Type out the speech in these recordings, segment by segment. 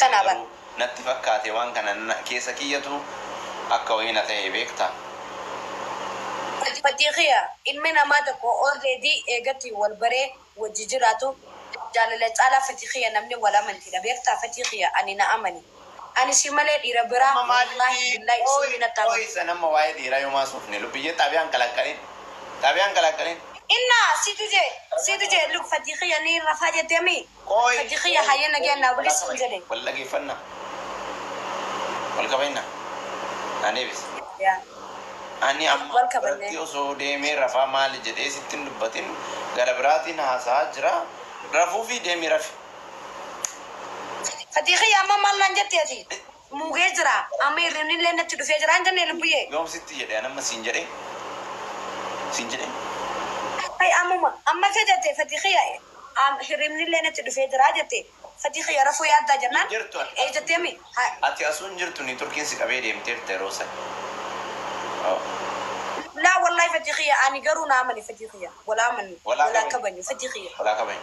Sana bar. Garuu natti fakkaate waan kana keessa kiyyatu akka wayii na ta'e beektaa. Fatiikiya ilmi namaa tokko already eegatti wal baree wajji jiraatu jaalala caalaa fatiikiya namni wal amantiidha beektaa fatiikiya ani na amani. Ani si malee dhiira biraa Amma wallaahi maaliif billaahi ooyi sirrii natti amanu. ooyi sana amma waa'ee dhiiraa yoo maasuufne lubbiyyee xaabiyaan kalaqqalin xaabiyaan kalaqqalin. Inna situ jee luk fatiikiya ni rafaa jetteemi. Qooyi Fatiikiya qooyi hayyee nageen qooyi naa wal bulis hin kabajna jedhe. wal dhageeffannaa wal kabajna naan deebisi. Yaa Ani amma wal kabajne. biratti osoo deemee rafaa maali jedhee sitti hin dubbatin gara biraatiin haasa'aa jira. Rafuu fi deemii rafi. Fatiikiya amma maal naan jette ati? Mugee jira amma hirribni illee natti dhufee jira hin jenne lubbiyyee. Yoom sitti jedhe ani amma siin jedhee siin jedhee. Ay ammuma amma ka jette fatiikiya hirribni illee natti dhufee jira jette fatiikiya rafuu yaaddaa Hin jennaan jirtu ati. ee jetteemi. Ati asuu hin jirtu ni turkiin si qabee deemteerta yeroo sana. Oh. Laa wallahi fatiikiya ani garuu na amani fatiikiya walaa amani Walaa walaa kabajnu. kabajnu fatiikiya. Walaa kabajnu.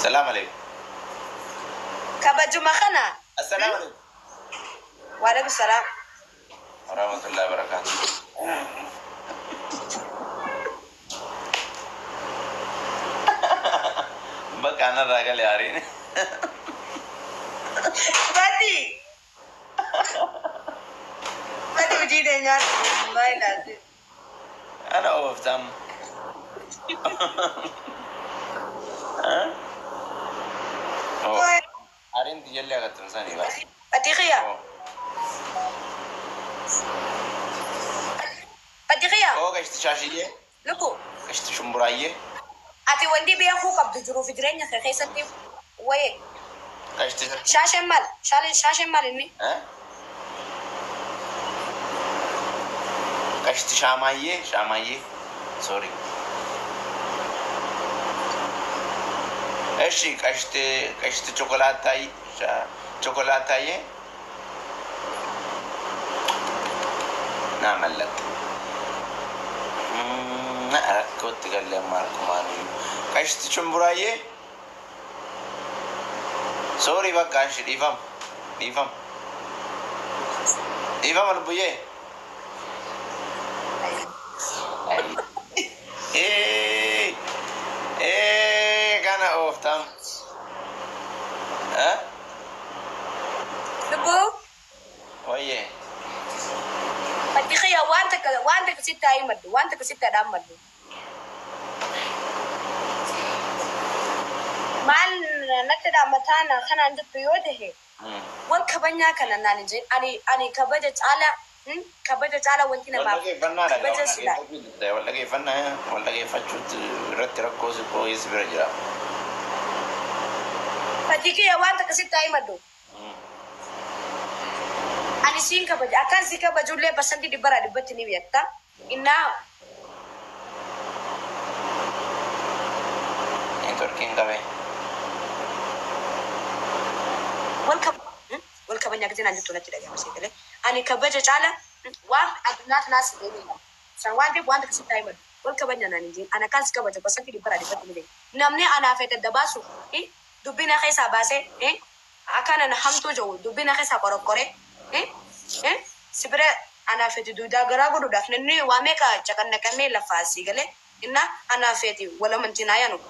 Salaam alaikum. Kabajuma kana. Assalaamu alaikum. Waalaikum salaam. Warahmatullahi wabarakatuh. Bakka anarraa gale aariin. Bati! Bati hojii tee nyaadhu. Wallahi laazim. Ana ooftaam. Oh. Aariin xiyyalle agattamsanii baas. Fatiikiya. Oh. Fatiikiya. Oh gashti shaashiyyee. Lubu. Gashti shumburaayyee. Ati wanti beekuu qabdu jiruu fi jireenya kee keessatti wayee Gashti. shaasheen maal? Shaasheen maal inni? Eh? Gashti shaamaayyee shaamaayyee. Sorry. Eshi qashti qashti chokolaataay chokolaataayyee naa mallatte. Rakkootti galle amma harkumaan. Qashti shumburaayyee. Sorry bakka ishi dhiifama. Dhiifama. Dhiifama lubbuyyee. Ee ee kana ooftam. Eh? Lubu. Wayyee. Fatiikiya waan takka waan takka sitti haa himadhu waan takka sitti haa dhaammadhu. Maal natti dhaammataa na kanaan jettu yoo tahe wal kabajnaa kana naan hin jedhin ani ani kabaja caalaa kabaja caalaa wanti Wal namaaf dhageeffannaadha kabaja sila. wal dhageeffannaa wal dhageeffachuutti irratti rakkoo si qooyis bira jira. Fatiikiya waan takka sitti haa himadhu. Ani siin kabaja akkaan si kabajullee parsantii dhibbarraa dhibbatti ni beekta. Innaa Neetworkiin qabee. wal wal kabajnaa gisee naan jettu natti dhagahama seegalee. Ani kabaja caala waan addunyaa tanaas deemee san waan ta'eef waan takka sitti haa himadhu. Wal kabajnaa naan hin jedhin ana akkaan si kabaja parsantii dhibbarraa dhibbatti ni beekta. Namni anaa fedhe dabaasu dubbina keessaa baasee akkaan ana hamtuu jiru dubbina keessaa qorokkoree si bira anaa fedhe duudaa garaa godhuudhaaf namni waa meeqa caqannaqamee lafaa asii galee inna anaa fedhe wal amantii naa yaanu.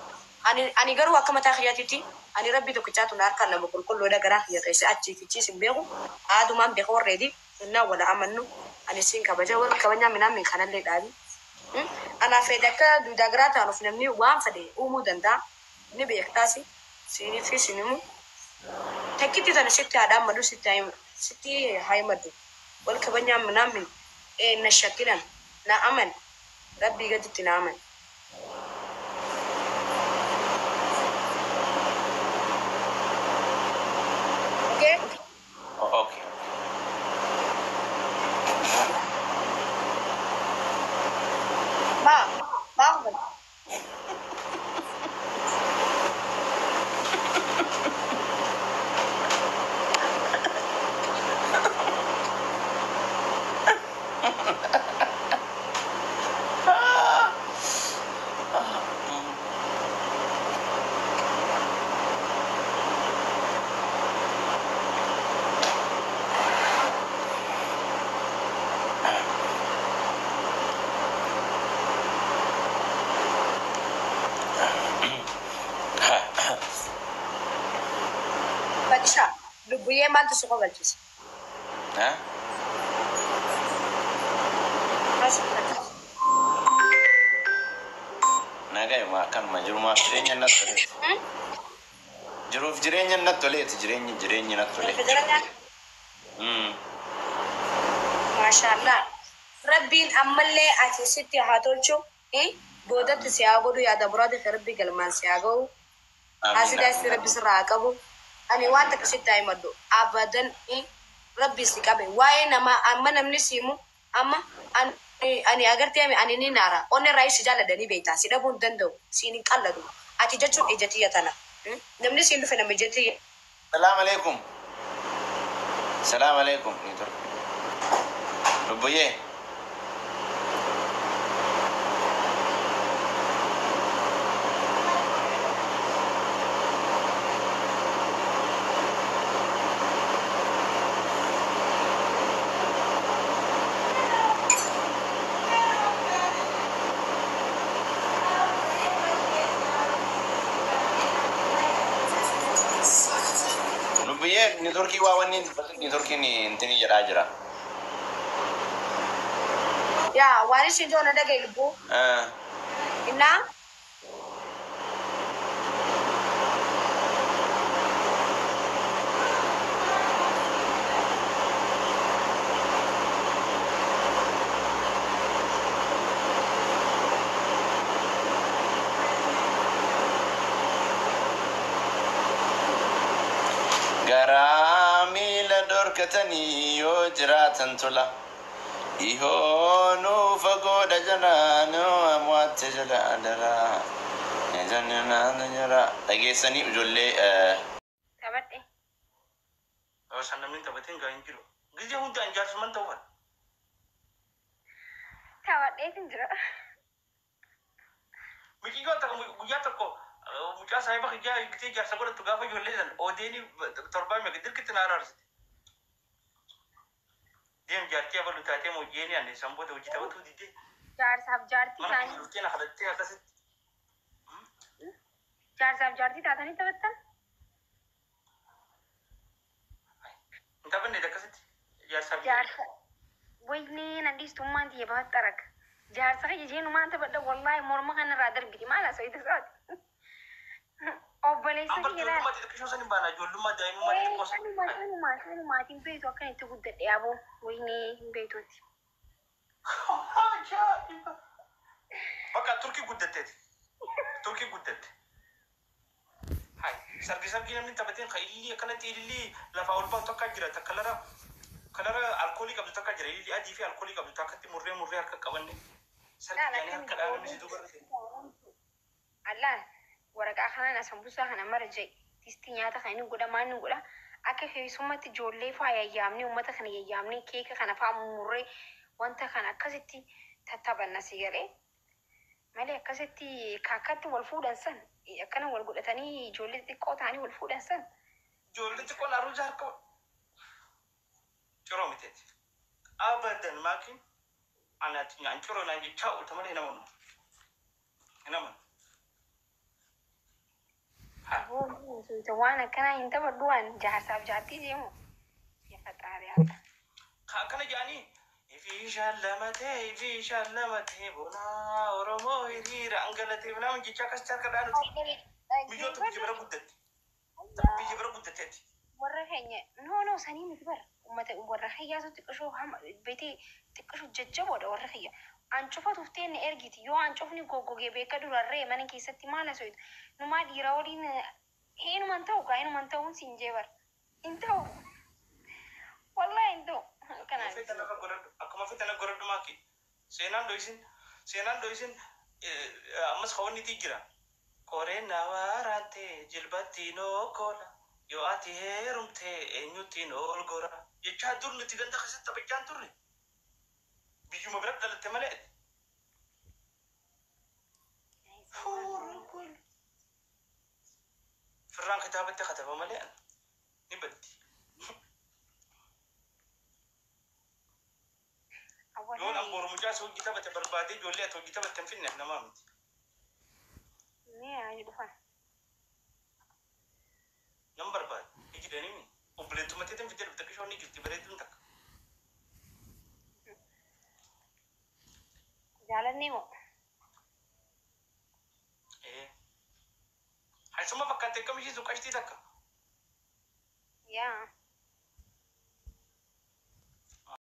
Ani ani garuu akka mataa kiyyaatitti ani rabbi tokkichaatu na harkaan nama qulqulluudha garaa kiyya keessa achii fichiis hin beeku aadumaan beeka warreedi innaa wala amannu ani siin kabaja wal kabajaa minaan kanallee dhaabi. Anaa fedhe akka duudaa garaa taanuuf namni waan fedhe uumuu danda'a ni beektaasi siinii fi sinimu takkitti tana sitti haa dhaammadhu sitti haa himadhu wal kabajaa minaan na shakkinan na aman rabbii gaditti na aman. Okay? Okay. Ma, ma. Fatisha lubbuyyee maaltu si qobalchise? Ha? Maal si qobalchise? Nagayuma akkanuma jirumaaf jireenya natti toleeti. Jiruuf jireenya natti toleeti, jireenyi jireenyi natti toleeti. Jireenya. Maashaallah. Rabbiin ammallee ati sitti haa tolchu. Boodatti si haa godhu, yaada muraada fi rabbi galmaan si haa ga'u. Asidaa si rabbi sirraa haa qabu. Ani waan takka sitti haa himadhu. Abadan rabbi si qabe. Waa'ee namaa amma namni si himu amma ani agartee ani ni naara. Onni irraa si jaalladhanii beektaa. Si dhabuu hin danda'u. Siin hin qalladu. Ati jechuun ija tiyya tana. Namni siin dhufe nama ija tiyya. Salaam alaikum. Salaam alaikum. Ni tura. Lubbuyyee. Lubbuyyee, nitorkii waa wanni nitorkiin intini jedhaa jira. Yaa, waan isin joona dhagaye lubbuu. Innaa Garaa miila dhorkatanii yoo jiraatan tola. Dhihoonuu fagoodha jala nuu amwaatti jala adaraa. Dhageessanii ijoollee. Taphadhe. San namni taphateen gaa hin jiru. Gizee hunda an jaarsuman ta'uu fadha. Taphadheetin jira. Miqiyyoo takka guyyaa tokko mucaa saahiba kiyyaa gitee jaarsa godhattu gaafa ijoollee san odeeni torbaa meeqa dirqitti na araarsite. Deem jaartii abalu taatee moojeeni ani sanboota hojii taphatuu didee. Jaarsaaf jaartii Mana isaanii. dhuftee na kadhattee akkasitti. Jaarsaaf jaartii taatanii taphattan? Hin taphanne akkasitti jaarsaaf. Jaarsa. Waynee na dhiistummaan tiyya bafaxxarak. Jaarsa kiyya jeenumaan taphadha, wallaahi morma kanarraa darbiti, maal haasawita isaati. Obboleessa Amma kiyya laal. ijoollummaa xixiqqishoo san hin baana, ijoollummaa daa'imummaa xixiqqoo san. Sanuma sanuma sanumaatiin beektu akkan itti guddadhe aboo, waynee hin beektuuti. Ajaa'iba! Bakka Turkii guddatteeti. Turkii guddatte. Hai, sargi sargii namni taphateen kan ilillii akkanatti ilillii lafaa ol baatu akka jira, takka kalara kalara alkoolii qabdu takka jira, ilillii adii fi alkoolii qabdu takkatti murree murree harka qabanne. Sargi jaanii harka dhaabamni si duuba irra. Allaan waraqaa kanaan asambusaa kana mara ja'i. Tistii nyaata kan inni godha, maal inni godha, akka keessumatti ijoollee faa yayyaamnee, uummata kana yayyaamnee, keeka kana faa murree, wanta kana akkasitti tattaphanna si galee. Malee akkasitti kaakkatti wal fuudhan san, akkana wal godhatanii, ijoollee xixiqqoo ta'anii wal fuudhan san. Ijoollee xiqqoon aruuza harka ciroo miteeti. Abadan maakiin anaati an ciroo naan jechaa oolta malee hin amanu. Hin amanu. Aboo, waan akkanaa hin taphadhu, waan jaarsaaf jaartii deemu. Yafaxaari alla. Akkana jedhanii ifii shallamatee ifii shallamatee bonaa Oromoo hiriira angalatee minaamin jechaa akkasitti harka dhaanuti. Biyyoota biyya bira guddatte. Biyya bira guddatteeti. Warra keenya no no sanii miti bara, ummata warra kiyyaatu xiqqishoo hama beetee xiqqishoo jajjaboodha warra kiyya. Ancufa tuftee ni ergiti, yoo ancufni goggogee beeka durarree mana keessatti maal haasa'u, numaa dhiira waliin hinuman ta'u gaa, hinuman ta'uun siin jee bara, hin ta'u, wallahi hin ta'u. Kanaaf. Akkuma fetana godhadhu maaki. Seenaan dho'isin, seenaan dho'isin, ammas kawannitii jira. Qoreen na waraante jilbatti nokkola, yoo ati heerumte eenyuttiin ol gora jechaa dur nuti ganda keessatti taphachaa turre. Biyyuma bira dhalatte malee. Firraan kitaabatti kataba malee ni baddi. Yoon an boru mucaa isa hojii taphate barbaadee, ijoollee ati hojii taphatte hin finne, namaa miti. Ni haa dhufan. Nan barbaade. Ni jiranii obboleettuma teetiin fidee dhufte qishoon ni jirti bareedduun takka. Jaalanni moo? Ee. Haisuma fakkaatte akkam ishii sun qashtii takka. Yaa.